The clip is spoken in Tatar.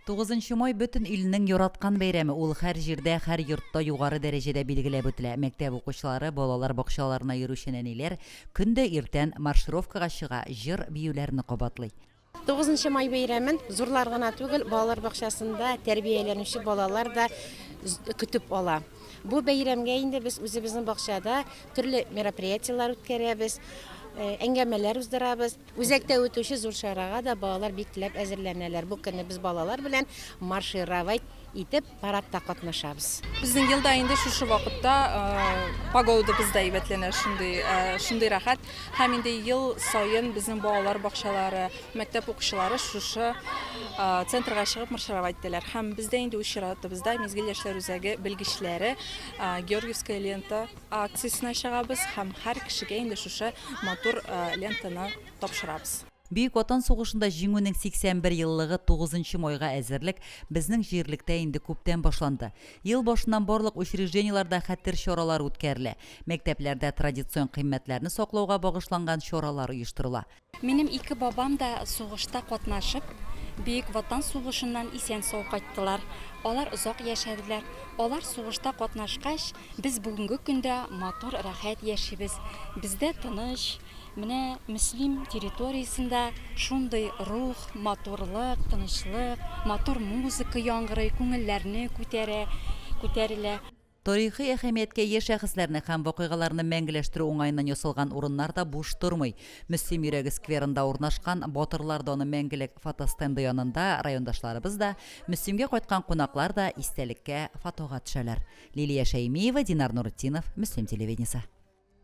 Тугызынчы май бөтен илнең яраткан бәйрәме, ул һәр җирдә, һәр йортта югары дәрәҗәдә билгеләп үтелә. Мәктәп укучылары, балалар бакчаларына йөрүче нәниләр көн дә иртән маршировкага чыга, җыр, биюләрне кабатлый. Тугызынчы май бәйрәмен зурлар гына түгел, балалар бакчасында тәрбияләнүче балалар да көтеп ала. Бу бәйрәмгә инде без үзебезнең бакчада төрле мероприятиеләр үткәрәбез, әңгәмәләр уздырабыз. Үзәктә үтүче зур чарага да балалар бик теләп әзерләнәләр. Бу көнне без балалар белән маршировать итеп парадта катнашабыз. Безнең елда инде шушы вакытта погодабыз да әйбәтләнә, шундый шундый рәхәт. Һәм инде ел саен безнең балалар бакчалары, мәктәп укучылары шушы центрга чыгып маршировать итәләр. Һәм без дә инде үз чиратыбызда Мизгел яшьләр үзәге белгечләре Георгиевская лента акциясенә чыгабыз һәм һәр кешегә инде шушы матур лентаны тапшырабыз. Бөек Ватан сугышында Җиңүнең 81 еллыгы тугызынчы майга әзерлек безнең җирлектә инде күптән башланды. Ел башыннан барлык учреждениеләрдә хәтер чаралары үткәрелә, мәктәпләрдә традицион кыйммәтләрне саклауга багышланган чаралар оештырыла. Минем ике бабам да сугышта катнашып, Бөек Ватан сугышыннан исән-сау кайттылар. Алар озак яшәделәр. Алар сугышта катнашкач, без бүгенге көндә матур, рәхәт яшибез. Бездә тыныч. Менә Мөслим территориясендә шундый рух, матурлык, тынычлык, матур музыка яңгырый, күңелләрне күтәрә, күтәрелә. Тарихи әһәмияткә ия шәхесләрне һәм вакыйгаларны мәңгеләштерү уңаеннан ясалган урыннар да буш тормый. Мөслим йөрәге скверында урнашкан Батырлар даны мәңгелек фотостенды янында райондашларыбыз да, Мөслимгә кайткан кунаклар да истәлеккә фотога төшәләр. Лилия Шәймиева, Динар Нуретдинов, Мөслим телевидениесе.